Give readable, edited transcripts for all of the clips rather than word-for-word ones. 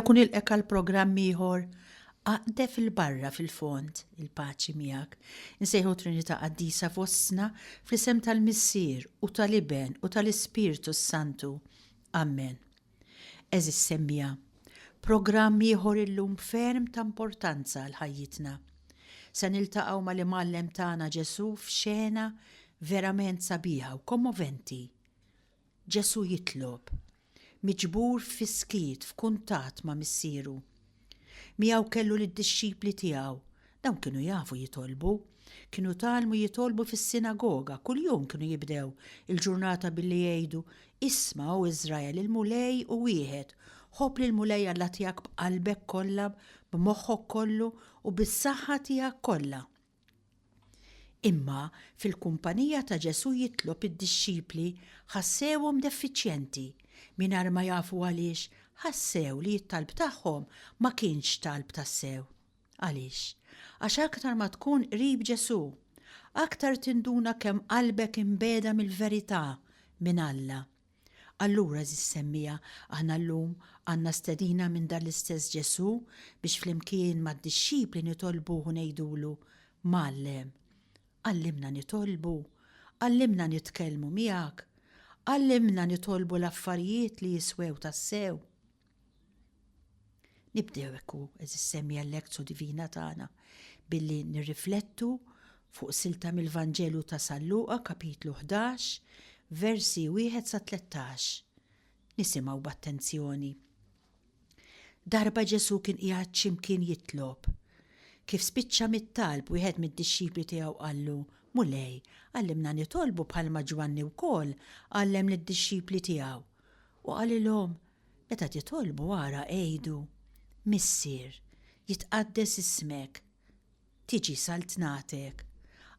Nilqgħek u nilqgħek għal programm ieħor Aqdef 'il barra fil-fond, il-paċi miegħek. Insejħu Trinità Qaddisa fostna fl-isem tal-Missier u tal-Iben u tal-Ispirtu s-Santu. Ammen. Għeżież semmiegħa, programm ieħor illum ferm ta' importanza għal ħajjitna. Se niltaqgħu mal-Imgħallem tagħna Ġesù f'xena verament sabiħa u kommoventi. Ġesù jitlob, miġbur fis-skiet f'kuntatt ma' Missieru. Miegħu kellu lid-dixxipli tiegħu. Dawn kienu jafu jitolbu. Kienu tgħallmu jitolbu fis-sinagoga, kuljum kienu jibdew il-ġurnata billi jgħidu, Isma', O Iżrael, il-Mulej hu wieħed. Ħobb lill-Mulej Alla tiegħek b'qalbek kollha, b'moħħok kollu u bis-saħħa tiegħek kollha. Imma fil-kumpanija ta' Ġesù jitlob id-dixxipli ħassewhom deffiċjenti, mingħajr ma jafu għaliex, ħassew li t-talb tagħhom ma kienx talb tassew. Għaliex? Għax aktar ma tkun qrib Ġesù, aktar tinduna kemm qalbek imbiegħda mill-verità, minn Alla. Allura, għeżież semmiegħa, aħna llum għandna stedina minn dan l-istess Ġesù biex flimkien mad-dixxipli nitolbuh u ngħidulu, Mgħallem, għallimna nitolbu, għallimna nitkellmu miegħek, għallimna nitolbu l-affarijiet li jiswew tassew. Nibdew hekk hu, għeżież semmiegħa l-Lectio Divina tagħna billi nirriflettu fuq silta mill-Vanġelu ta' San Luqa kapitlu 11, versi wieħed sa 13. Nisimgħu b'attenzjoni. Darba Ġesù kien qiegħed xi mkien jitlob. Kif spiċċa mit-talb wieħed mid-dixxipli tiegħu qallu, Mulej, għallimna nitolbu bħalma Ġwanni wkoll għallem lid-dixxipli tiegħu. U qalilhom, Meta titolbu ara għidu, Missier, jitqaddes ismek, tiġi saltnatek.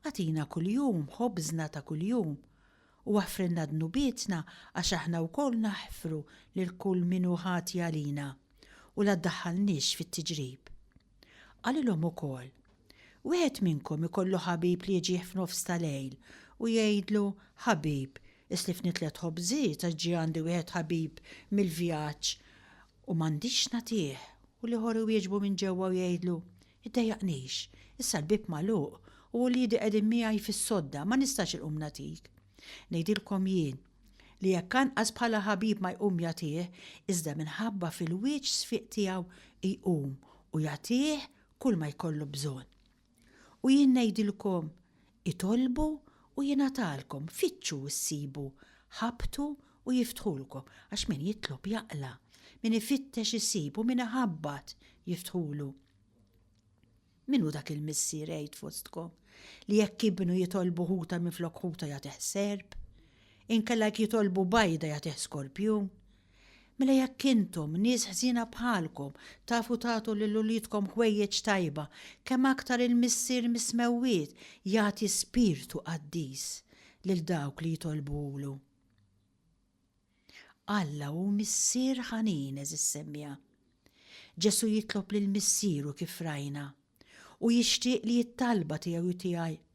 Agħtina kuljum ħobżna ta' kuljum, u aħfrilna dnubietna għax aħna wkoll naħfru lil kull min hu ħati għalina, u la ddaħħalniex fit-tiġrib. Qalilhom ukoll, Wieħed minnkom ikollu ħabib li jiġih f'nofs ta' lejl u jgħidlu, 'Ħabib, islifni tliet ħobżiet għax ġie għandi wieħed ħabib mill-vjaġġ u m'għandix x'nagħtih. U l-ieħor iwieġbu minn ġewwa u jgħidlu, 'Iddejjaqnix, issa l-bieb magħluq u uliedi qegħdin miegħi fis-sodda, ma nistax inqum nagħtik. Ngħidilkom jien, li jekk anqas bħala ħabib ma jqum jagħtih, iżda minħabba fil-wiċċ sfiq tiegħu jqum u jagħtih kull ma jkollu bżonn. U jien ngħidilkom, itolbu u jingħatalkom, fittxu u ssibu, ħabbtu u jiftħulkom, għax min jitlob jaqla', min ifittex isib u min iħabbat jiftħulu. Min hu dak il-missier, għid, fostkom, li jekk ibnu jitolbu ħuta minflok ħuta jagħtih serp? Inkella jekk jitolbu bajda jagħtih skorpjun? Mela jekk intom, nies ħżiena bħalkom, tafu tagħtu lil uliedkom ħwejjeġ tajba, kemm aktar il-Missier mis-smewwiet jagħti Spirtu Qaddis lil dawk li jitolbuhulu. Alla hu Missier ħanin, għeżież semmiegħa. Ġesù jitlob lil Missieru kif rajna, u jixtieq li t-talba tiegħu u tiegħek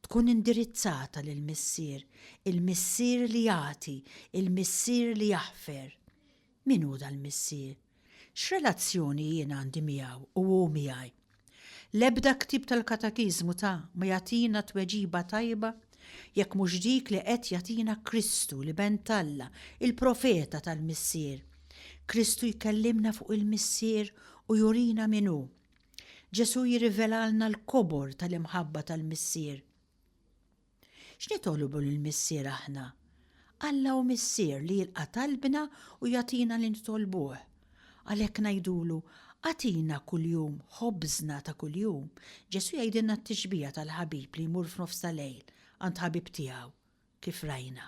tkun indirizzata lill-Missier, il-Missier li jagħti, il-Missier li jaħfer. Min hu dal-Missier? X'relazzjoni jien għandi miegħu u hu miegħi? L-ebda ktieb tal-Katakiżmu ta' ma jagħtina tweġiba tajba jekk mhux dik li qed jagħtina Kristu, l-Iben t'Alla, il-profeta tal-Missier. Kristu jkellimna fuq il-Missier u jurina min hu. Ġesù jirrivelalna l-kobor tal-imħabba tal-Missier. X'nitolbu lill-Missier aħna? Alla hu Missier li jilqa' talbna u jagħtina li nitolbuh. Għalhekk ngħidulu, Agħtina kuljum ħobżna ta' kuljum. Ġesù jgħidilna t-tixbiha tal-ħabib li jmur f'nofs ta' lejl għand ħabib tiegħu, kif rajna,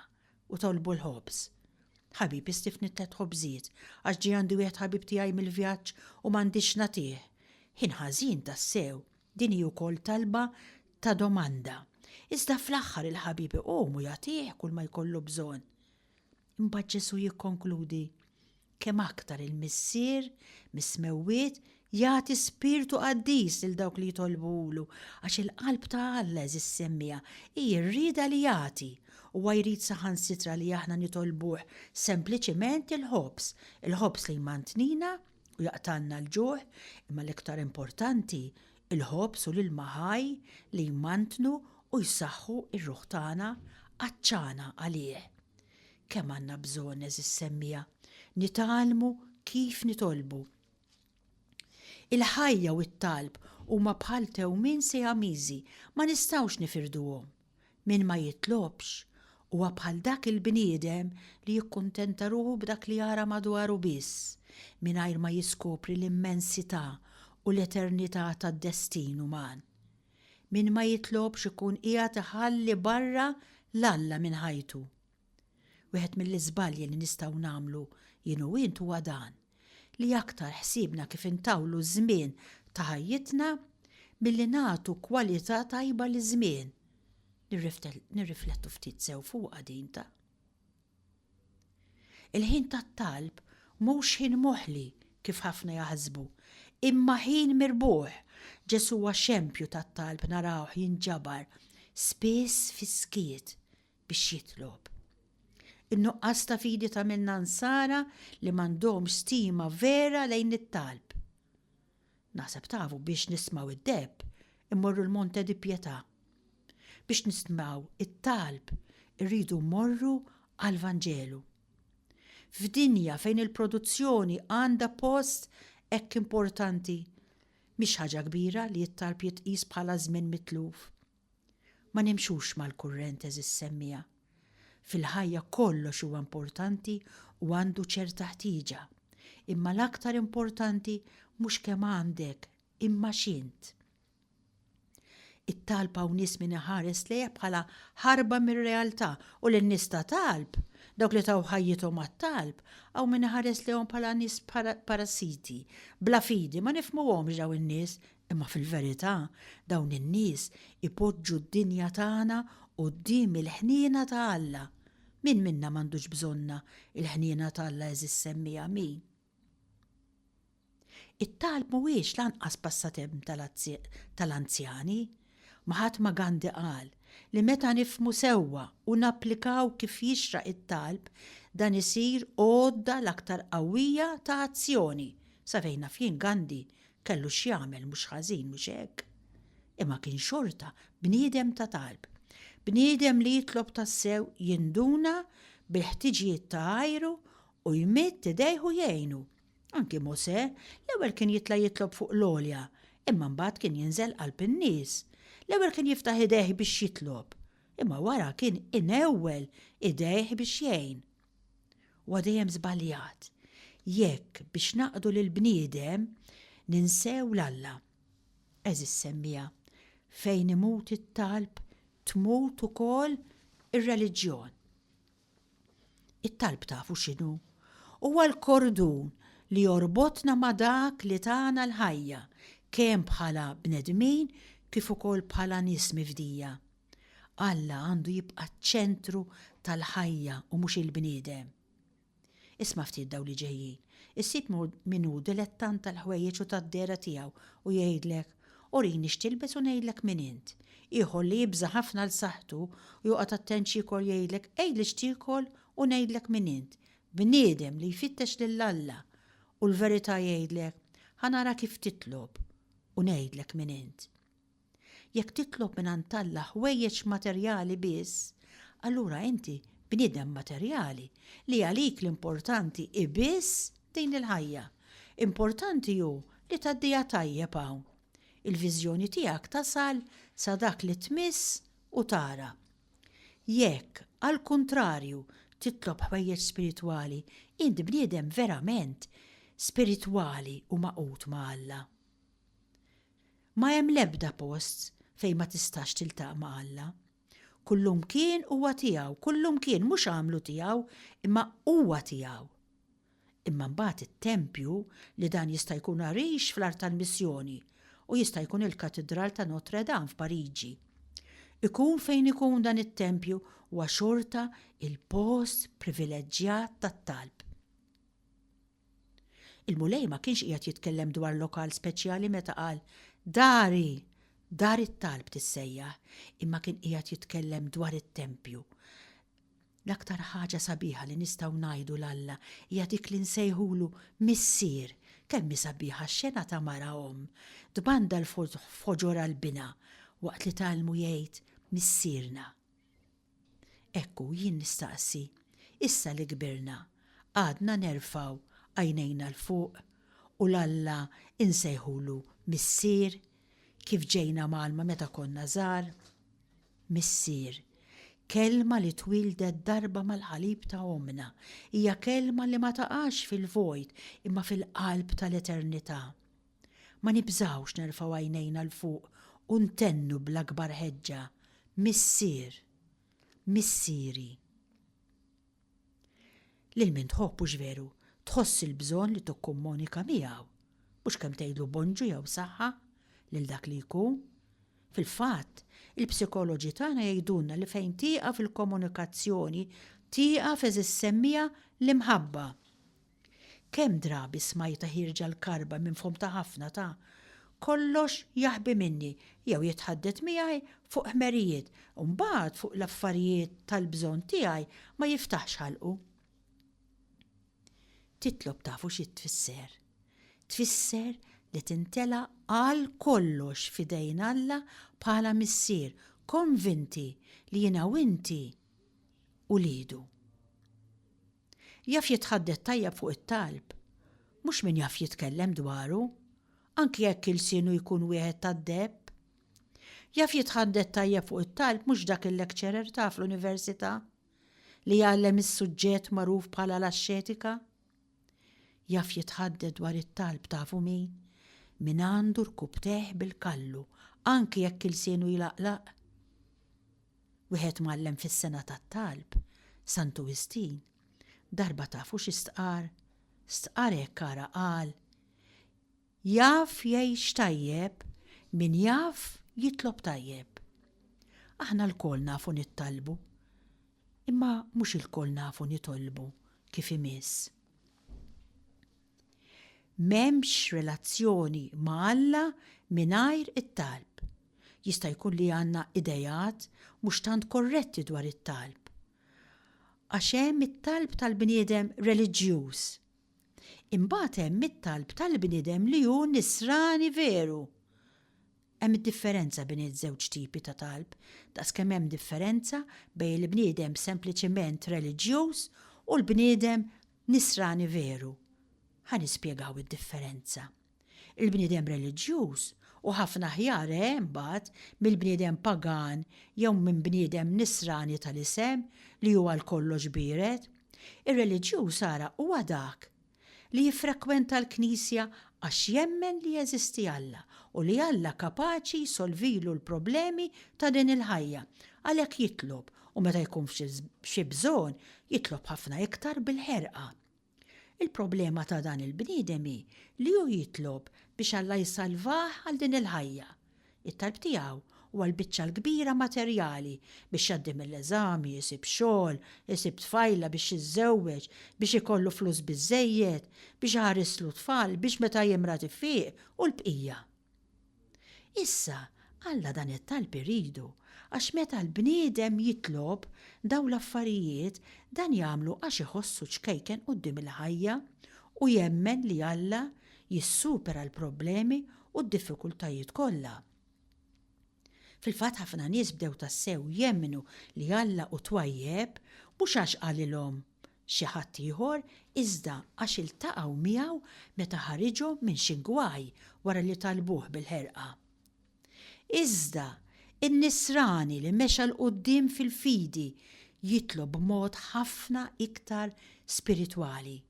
u tolbu l-ħobż. Ħabib, istifni tliet ħobżiet, għax ġie għandi wieħed ħabib tiegħi mill-vjaġġ u m'għandix x'nagħtih. Ħin ħażin tassew. Din hi wkoll talba ta' domanda. Iżda fl-aħħar il-ħabib iqum u jagħtih kull ma jkollu bżonn. Imbagħad Ġesù jikkonkludi, Kemm aktar il-Missier mis-smewwiet jagħti Spirtu Qaddis lil dawk li jitolbuhulu, għax il-qalb ta' Alla, għeżież semmiegħa, hi r-rieda li jagħti. Huwa jrid saħansitra li aħna nitolbuh sempliċiment il-ħobż, il-ħobż li jmantnina. u jaqtgħalna l-ġuħ, imma l-iktar importanti, il-ħobż u l-ilma ħaj li jmantnu u jsaħħu r-ruħ tagħna għatxana għalih. Kemm għandna bżonn, għeżież semmiegħa, nitgħallmu kif nitolbu. Il-ħajja u t-talb huma bħal tewmin sijamiżi, ma nistgħux nifirduhom. Min ma jitlobx huwa bħal dak il-bniedem li jikkuntenta ruħu b'dak li jara madwaru biss, mingħajr ma jiskopri l-immensità u l-eternità tad-destin uman. Min ma jitlobx ikun qiegħed iħalli barra 'l Alla minn ħajtu. Wieħed mill-iżbalji li nistgħu nagħmlu jien u int huwa dan, li aktar ħsiebna kif intawlu ż-żmien ta' ħajjitna milli nagħtu kwalità tajba liż-żmien. Nirriflettu ftit sew fuqha din ta'. Il-ħin tat-talb mhux ħin moħli kif ħafna jaħsbu, imma ħin mirbuħ. Ġesù huwa xempju tat-talb narawh jinġabar spiss fis-skiet biex jitlob. In-nuqqas ta' fidi tagħmilna nsara li m'għandhomx stima vera lejn it-talb. Naħseb tafu biex nismgħu id-deheb immorru l-Monte di Pietà. Biex nismgħu it-talb irridu mmorru għall-Vanġelu. F'dinja fejn il-produzzjoni għandha post hekk importanti, mhix ħaġa kbira li t-talb jitqies bħala żmien mitluf. Ma nimxux mal-kurrent għeżież semmiegħa. Fil-ħajja kollox huwa importanti u għandu ċerta ħtieġa. Imma l-aktar importanti mhux kemm għandek imma x'int. It-talb hawn nies min iħares lejh bħala ħarba mir-realtà u lin-nies ta' talb, dawk li taw ħajjithom għat-talb, hawn min iħares lejhom bħala nies parassiti, bla fidi, ma nifhmuhomx dawn in-nies, Imma fil-verità, dawn in-nies ipoġġu d-dinja tagħna quddiem il-ħniena ta' Alla. Min minna m'għandux bżonnha l-ħniena t'Alla għeżież semmiegħa min? It-talb mhuwiex lanqas passatemp tal-anzjani. Mahatma Gandhi qal li meta nifhmu sewwa u napplikaw kif jixraq it-talb, dan isir għodda l-aktar qawwija ta' azzjoni. Sa fejn naf jien Gandhi Kellu x'jagħmel mhux ħażin mhux hekk? Imma kien xorta bniedem ta' talb. Bniedem li jitlob tassew jinduna bil-ħtiġijiet ta' għajru u jmidd idejh u jgħinu. Anki Mosè l-ewwel kien jitla' jitlob fuq l-għolja, imma mbagħad kien jinżel qalb in-nies. L-ewwel kien jiftaħ idejh biex jitlob, imma wara kien inewwel idejh biex jgħin. Huwa dejjem żbaljat jekk biex naqdu lill-bniedem ninsew 'l Alla. Għeżież semmiegħa, fejn imut it-talb tmut ukoll ir-reliġjon. It-talb tafu x'inhu? Huwa l-kordun li jorbotna ma' dak li tana l-ħajja, kemm bħala bnedmin kif ukoll bħala nies mifdija. Alla għandu jibqa' ċ-ċentru tal-ħajja u mhux il-bniedem. Isma' ftit dawn li ġejjin. Issib min hu dilettant tal-ħwejjeġ u tad-dehra tiegħu u jgħidlek, Urini x'tilbes u ngħidlek min int. Ieħor li jibża' ħafna għal saħħtu u joqgħod attent x'jiekol jgħidlek, Għidli x'tiekol u ngħidlek min int. Bniedem li jfittex lil Alla u l-verità jgħidlek, Ħa nara kif titlob u ngħidlek min int. Jekk titlob mingħand Alla ħwejjeġ materjali biss, allura inti bniedem materjali li għalik l-importanti hi biss din il-ħajja. Importanti hu li tgħaddiha tajjeb hawn. Il-viżjoni tiegħek tasal sa dak li tmiss u tara. Jekk, għall-kuntrarju, titlob ħwejjeġ spiritwali, int bniedem verament spiritwali u magħqud ma' Alla. Ma hemm l-ebda post fejn ma tistax tiltaqa' ma' Alla. Kullumkien huwa tiegħu, kullumkien mhux għamlu tiegħu, imma huwa tiegħu. Imma mbagħad it-tempju li dan jista' jkun għarix fl-art tal-missjoni u jista' jkun il-Katidral ta' Notre Dame f'Pariġi. Ikun fejn ikun dan it-tempju huwa xorta il-post privileġġjat tat-talb. Il-Mulej ma kienx qiegħed jitkellem dwar lokal speċjali meta qal, Dari, dar it-talb tissejjaħ, imma kien qiegħed jitkellem dwar it-tempju. L-aktar ħaġa sabiħa li nistgħu ngħidu 'l Alla hija dik li nsejħulu Missier. Kemm hi sabiħa x-xena ta' mara omm tbandal f'ħoġorha 'l binha waqt li tgħallmu jgħid Missierna. Hekk hu, jien nistaqsi, issa li kbirna, għadna nerfgħu għajnejna 'l fuq u 'l Alla nsejħulu Missier kif ġejna mgħallma meta konna żgħar? Missier. Kelma li twieldet darba mal-ħalib ta' ommna. Hija kelma li ma taqax fil-vojt imma fil-qalb tal-eternità. Ma nibżgħux nerfgħu għajnejna 'l fuq u ntennu bl-akbar ħeġġa, Missier! Missieri! Lil min tħobb, hux veru, tħoss il-bżonn li tikkomunika miegħu, mhux kemm tgħidlu bonġu jew saħħa lil dak li jkun. Fil-fatt, il-psikoloġi tagħna jgħidulna li fejn tieqaf il-komunikazzjoni tieqaf għeżież semmiegħa l-imħabba. Kemm drabi smajtha ħierġa l-karba minn fomm ta' ħafna ta' kollox jaħbi minni jew jitħaddet miegħi fuq ħmerijiet u mbagħad fuq l-affarijiet tal-bżonn tiegħi ma jiftaħx ħalqu. Titlob tafu xi tfisser? Tfisser li tintela' għal kollox f'idejn Alla bħala Missier, konvinti li jiena u inti uliedu. Jaf jitħaddet tajjeb fuq it-talb, mhux min jaf jitkellem dwaru, anki jekk ilsienu jkun wieħed tad-deheb. Jaf jitħaddet tajjeb fuq it-talb mhux dak il-lecturer ta' fl-università li jgħallem is-suġġett magħruf bħala l-axxetika. Jaf jitħaddet dwar it-talb tafu min? Min għandu rkubbtejh bil-kallu, anki jekk ilsienu jlaqlaq. Wieħed mgħallem fis-sengħa tat-talb, Santu Wistin, darba tafu xi stqarr? Stqarr hekk ara qal, Jaf jgħix tajjeb min jaf jitlob tajjeb. Aħna lkoll nafu nittallbu, imma mhux ilkoll nafu nitolbu kif imiss. M'hemmx relazzjoni ma' Alla mingħajr it-talb. Jista' jkun li għandna ideat mhux tant korretti dwar it-talb. Għax hemm it-talb tal-bniedem reliġjuż. Imbagħad hemm it-talb tal-bniedem li hu nisrani veru. Hemm differenza bejn iż-żewġ tipi ta' talb, daqskemm hemm differenza bejn il-bniedem sempliċiment reliġjuż u l-bniedem nisrani veru. Ħa nispjegaw id-differenza. Il-bniedem reliġjuż hu ħafna aħjar, eh, imbagħad, mill-bniedem pagan jew minn bniedem nisrani tal-isem li hu għal kollox biered. Ir-reliġjuż, ara, huwa dak li jiffrekwenta l-knisja għax jemmen li jeżisti Alla u li Alla kapaċi jsolvilu l-problemi ta' din il-ħajja. Għalhekk jitlob u meta jkun f'xi bżonn jitlob ħafna iktar bil-ħerqa. Il-problema ta' dan il-bniedem hi li hu jitlob biex Alla jsalvah għal din il-ħajja. It-talb tiegħu huwa l-biċċa l-kbira materjali, biex jgħaddi mill-eżami, isib xogħol, isib tfajla biex jiżżewweġ, biex ikollu flus biżżejjed, biex iħarislu t-tfal, biex meta jimrad ifiq, u l-bqija. Issa, Alla dan it-talb iridu, għax meta l-bniedem jitlob dawn l-affarijiet, dan jagħmlu għax iħossu ċkejken quddiem il-ħajja u jemmen li Alla jissupera l-problemi u d-diffikultajiet kollha. Fil-fatt ħafna nies bdew tassew jemmnu li Alla hu twajjeb mhux għax qalilhom xi ħadd ieħor iżda għax iltaqgħu miegħu meta ħariġhom minn xi gwaj wara li talbuh bil-ħerqa. Iżda, in-Nisrani li mexa 'l quddiem fil-fidi jitlob b'mod ħafna iktar spiritwali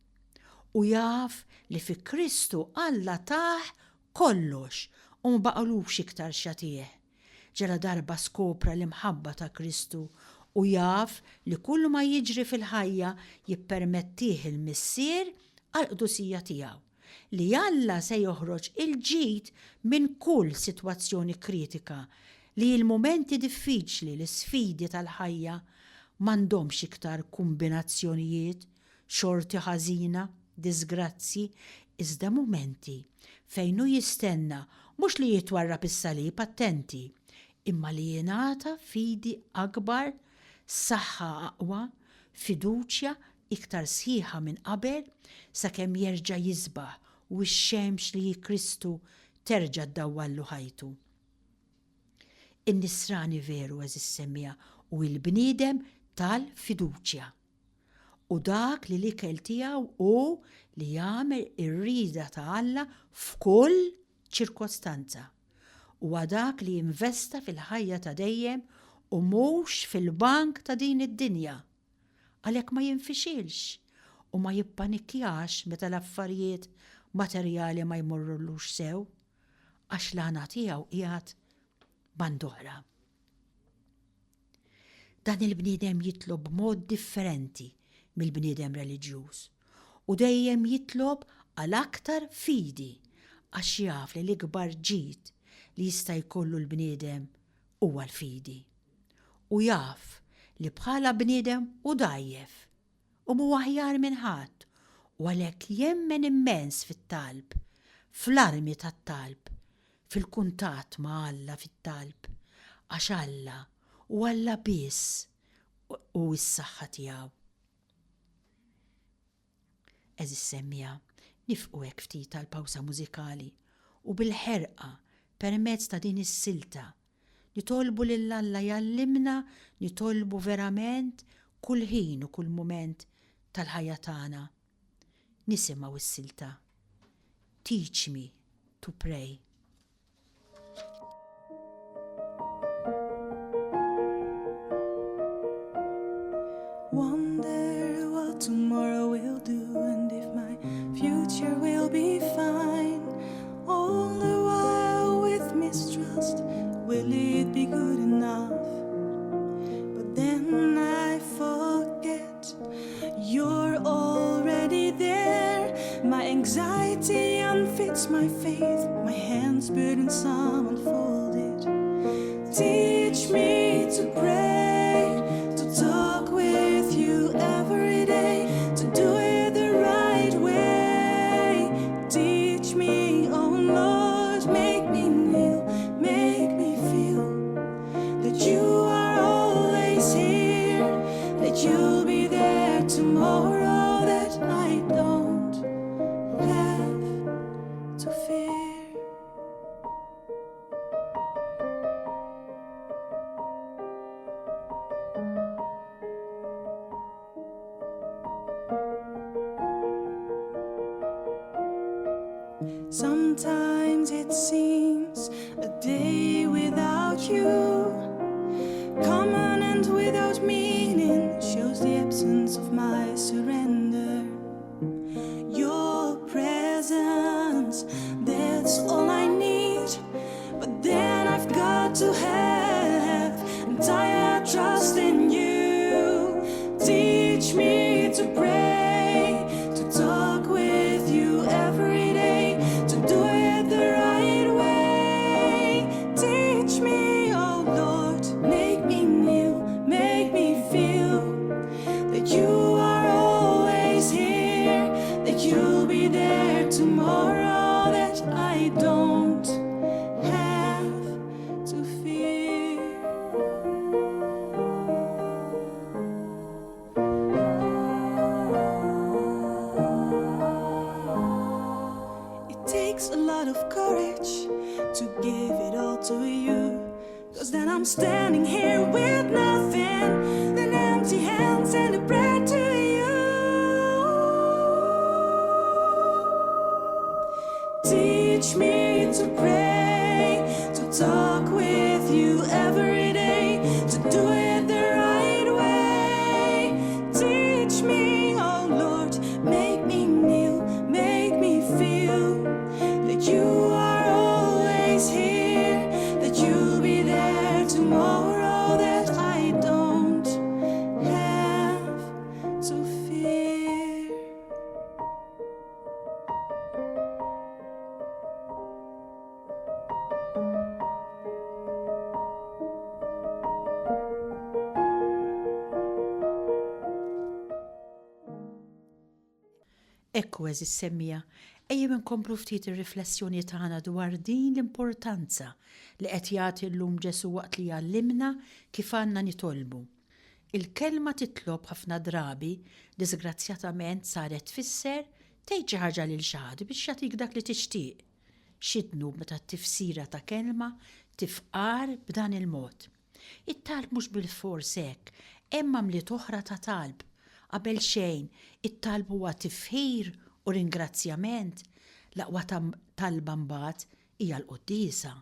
u jaf li fi Kristu Alla tah kollox u ma baqgħlux iktar x'jagħtih. Ġaladarba skopra l-imħabba ta' Kristu u jaf li kull ma jiġri fil-ħajja jippermettih il-Missier għall-qdusija tiegħu, li Alla se joħroġ il-ġid minn kull sitwazzjoni kritika, li l-mumenti diffiċli, l-isfidi tal-ħajja m'għandhomx iktar kumbinazzjonijiet, xorti ħażina, diżgrazzji, iżda mumenti fejn hu jistenna mhux li jitwarrab is-salib, attenti, imma li jingħata fidi akbar, saħħa aqwa, Fiduċja iktar sħiħa minn qabel sakemm jerġa' jisbaħ u x-xemx li hi Kristu terġa' ddawwallu ħajtu. In-Nisrani veru, għeżież semmiegħa, hu l-bniedem tal-fiduċja. U dak li l-ikel tiegħu hu li jagħmel ir-rieda ta' Alla f'kull ċirkostanza. Huwa dak li investa fil-ħajja ta' dejjem u mhux fil-bank ta' din id-dinja. Għalhekk ma jinfixilx u ma jippanikkjax meta l-affarijiet materjali ma jmorrulux sew, għax l-għana tiegħu qiegħed band'oħra. Dan il-bniedem jitlob b'mod differenti mill-bniedem reliġjuż u dejjem jitlob għal aktar fidi għax jaf li l-ikbar ġid li jista' jkollu l-bniedem huwa l-fidi. U jaf li bħala bniedem hu dgħajjef u mhu aħjar minn ħadd u għalhekk jemmen immens fit-talb, fl-armi tat-talb, fil-kuntatt ma' Alla fit-talb, għax Alla u Alla biss hu s-saħħa tiegħu. Għeżież semmiegħa, nifqu hekk ftit għal pawsa mużikali u bil-ħerqa permezz ta' din is-silta Nitolbu lil Alla jgħallimna nitolbu verament kull ħin u kull mument tal-ħajja tagħna. Nisimgħu s-silta Teach me to pray. Wonder what tomorrow will do and if my future will be fine. All the while with mistrust, will it be good enough? But then I forget you're already there. My anxiety unfits my faith, my hands burdensome unfolded. Teach me to pray, to talk with you every day, to do it the right way. Teach me, oh Lord, make me kneel, make me feel that you are always here, that you'll be there tomorrow, that I don't have to fear. Sometimes it seems a day without you, common and without meaning, shows the absence of my surrender. Your presence, that's all I need. But then I've got to have entire trust in you. Teach me to pray, to talk with you every day, to do it the right way. Teach me, oh Lord, make me new, make me feel that you are always here, that you'll be there tomorrow, that I don't have to fear. It takes a lot of courage to give it all to you. Cause then I'm standing here with nothing, then empty hands and a prayer to you. Teach me to pray, to talk with you every day, to do it the right way. Teach me, oh Lord, make me kneel, make me feel that you are always here, that you'll be there tomorrow, that I don't have to fear. Ekku għeżież semmiegħa, ejjew inkomplu ftit ir-riflessjoni tagħna dwar din l-importanza li qed jagħti llum Ġesù waqt li jgħallimna kif għandna nitolbu. Il-kelma titlob ħafna drabi, diżgrazzjatament saret tfisser tgħid xi ħaġa lil xi ħadd biex jagħtik dak li tixtieq. Xi dnub meta t-tifsira ta' kelma tifqar b'dan il-mod. It-talb mhux bilfors hekk, hemm għamliet oħra ta' talb. Qabel xejn, it-talb huwa tifħir u ringrazzjament. L-aqwa talba mbagħad hija l-quddiesa,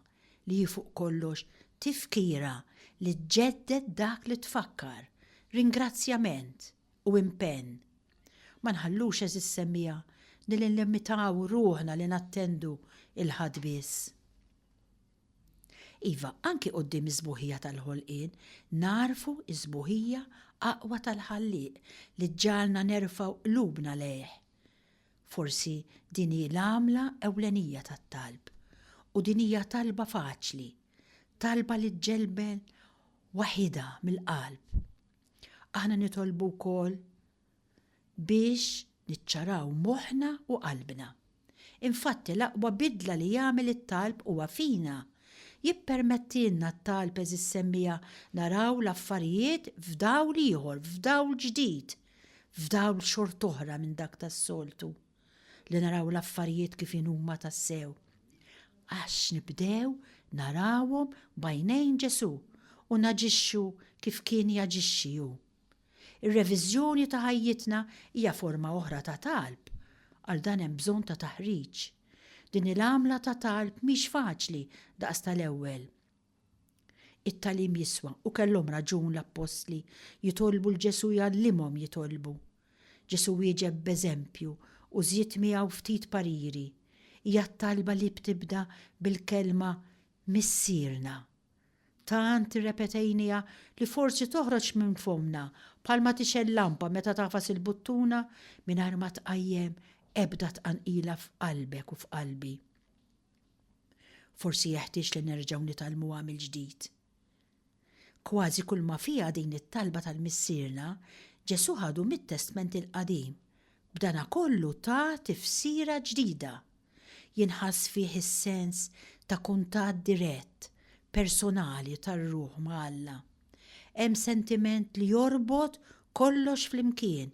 li hi fuq kollox tifkira li ġġedded dak li tfakkar, ringrazzjament u impenn. Ma nħallux għeżież semmiegħa li nillimitaw ruħna li nattendu il-Ħadd biss. Iva, anki quddiem is-sbuħija tal-ħolqien, nagħrfu s-sbuħija aqwa tal-Ħallieq li ġġagħalna nerfgħu qlubna lejh. Forsi din hi l-għamla ewlenija tat-talb. U din hija talba faċli, talba li ġġelbel waħidha mill-qalb. Aħna nitolbu wkoll biex niċċaraw moħħna u qalbna. Infatti l-aqwa bidla li jagħmel it-talb huwa fina. Jippermettilna t-talb għeżież semmiegħa naraw l-affarijiet f'dawl ieħor, f'dawl ġdid, f'dawl xort'oħra minn dak tas-soltu. Li naraw l-affarijiet kif inhuma tassew. Għax nibdew narawhom b'għajnejn Ġesù u naġixxu kif kien jaġixxi hu. Ir-reviżjoni ta' ħajjitna hija forma oħra ta' talb. Għal dan hemm bżonn ta' taħriġ. Din il-għamla ta' talb mhix faċli daqs tal-ewwel. It-tagħlim jiswa u kellhom raġun l-appostli jitolbu 'l Ġesù jgħallimhom jitolbu. Ġesù wieġeb b'eżempju u żied miegħu ftit pariri. Hija t-talba li btibda bil-kelma Missierna. Tant irrepetejniha li forsi toħroġ minn fommna bħalma tixgħel lampa meta tagħfas il-buttuna mingħajr ma tqajjem ebda tqanqila f'qalbek u f'qalbi. Forsi jeħtieġ li nerġgħu nitgħallmuha mill-ġdid. Kważi kulma fiha din it-talba tal-Missierna, Ġesù ħadu mit-Testment il-Qadim. B'danakollu ta tifsira ġdida. Jinħass fih is-sens ta' kuntatt dirett, personali tar-ruħ ma' Alla. Hemm sentiment li jorbot kollox flimkien,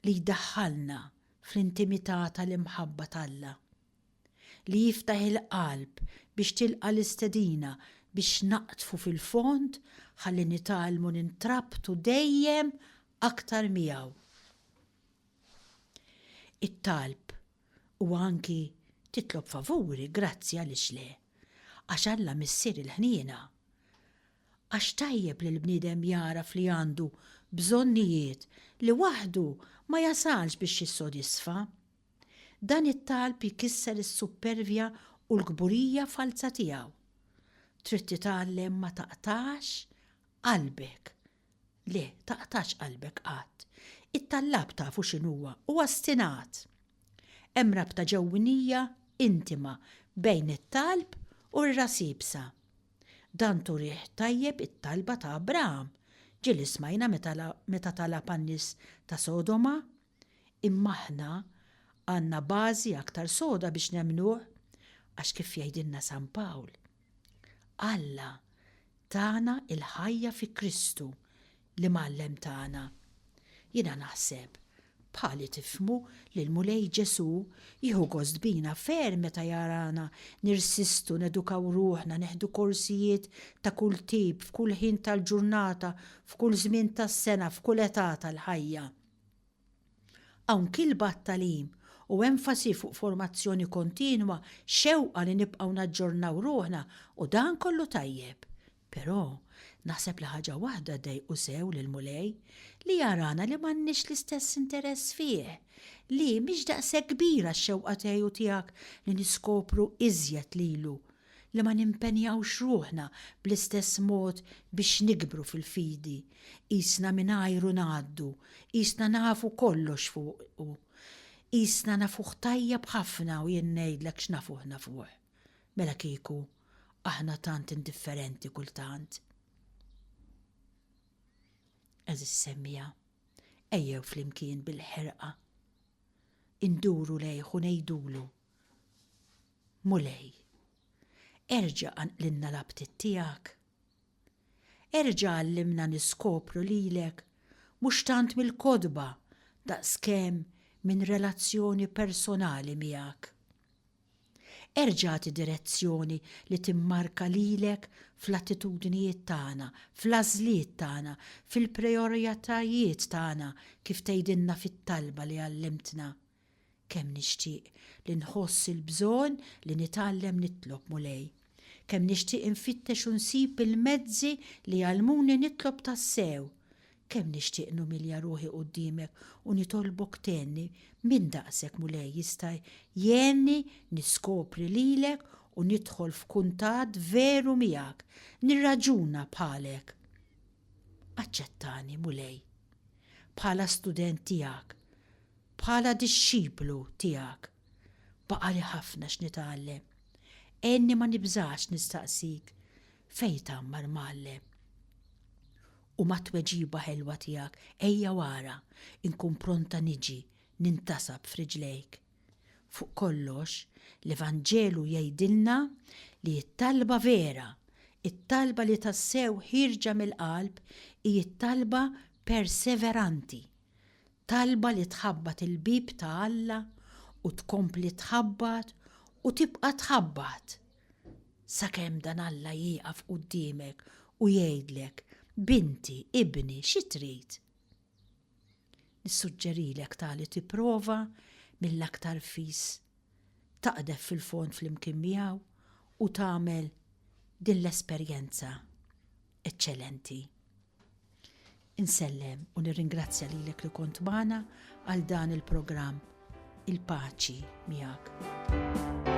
li jdaħħalna fl-intimità tal-imħabba t'Alla. Li jiftaħ il-qalb biex tilqa' l-istedina biex naqdfu fil-fond ħalli nitgħallmu nintrabtu dejjem aktar miegħu. It-talb huwa anki titlob favuri, grazzi għaliex le? Għax Alla Missier il-ħniena. Għax tajjeb li l-bniedem jagħraf li għandu bżonnijiet li waħdu ma jasalx biex jissodisfa. Dan it-talb jkisser is-suppervja u l-kburija falza tiegħu. Trid titgħallem ma taqtax qalbek. Le, taqtax qalbek qatt. It-tallab tafu x'inhuwa, huwa stinat. Hemm rabta ġewwinija intima bejn it-talb u r-ras iebsa. Dan turih tajjeb it-talba ta' Abraham, ġieli smajna meta talab għan-nies ta' Sodoma Imma aħna għandna bażi aktar soda biex nemmnuh, għax kif jgħidilna San Pawl, Alla tana l-ħajja fi Kristu, l-Imgħallem tagħna. Jiena naħseb, bħali tifhmu li l-Mulej Ġesù jieħu gost bina ferm meta jarana nirsistu nedukaw ruħna, neħdu korsijiet ta' kull tip, f'kull ħin tal-ġurnata, f'kull żmien tas-sena, f'kull età tal-ħajja. Hawn kilba għat-tagħlim u enfasi fuq formazzjoni kontinwa, xewqa li nibqgħu naġġornaw ruħna u dan kollu tajjeb. Però, naħseb li ħaġa waħda ddejqu sew lill-Mulej, li jarana li m'għandniex l-istess interess fih, li mhix daqshekk kbira x-xewqa tiegħi u tiegħek li niskopru iżjed lilu li ma nimpenjawx ruħna bl-istess mod biex nikbru fil-fidi, qisna mingħajru ngħaddu, qisna nafu kollox fuqu, qisna nafuh tajjeb ħafna u jien ngħidlek x'nafuh nafuh. Mela kieku aħna tant indifferenti kultant. Għeżież semmiegħa, ejjew flimkien bil-ħerqa induru lejh u ngħidulu, Mulej, erġa' qanqlilna l-aptit tiegħek. Erġa' għallimna niskopru lilek mhux tant mill-kotba daqskemm minn relazzjoni personali miegħek. Erġa' agħti direzzjoni li timmarka lilek fl-attitudnijiet tagħna, fl-għażliet tagħna, fil-prejorjatajiet tagħna kif tgħidilna fit-talba li għallimtna. Kemm nixtieq li nħoss il-bżonn li nitgħallem nitlob, Mulej. Kemm nixtieq infittex u nsib il-mezzi li jgħallmuni nitlob tassew. Kemm nixtieq numilja ruħi quddiemek u nitolbok tgħinni, min daqsek, Mulej, jista' jgħinni niskopri lilek u nidħol f'kuntatt veru miegħek, nirraġuna bħalek. Aċċettani, Mulej, bħala student tiegħek, bħala dixxiplu tiegħek. Baqagħli ħafna x'nitgħallem. Għinni ma nibżax nistaqsik fejn tgħammar mgħallem. U mat-tweġiba ħelwa tiegħek, ejja u ara, inkun pronta niġi nintasab f'riġlejk. Fuq kollox, l-Evanġelu jgħidilna li t-talba vera, it-talba li tassew ħierġa mill-qalb hi t-talba perseveranti, talba li tħabbat il-bieb ta' Alla u tkompli tħabbat u tibqa' tħabbat sakemm dan Alla jieqaf quddiemek u jgħidlek, Binti, ibni, xi trid? Nissuġġerilek tali tipprova mill-aktar fis taqdef fil-fond flimkien miegħu u tagħmel din l-esperjenza eċċelenti. Insellem u nirringrazzja lilek li kont magħna għal dan il-programm. Il-paċi miegħek.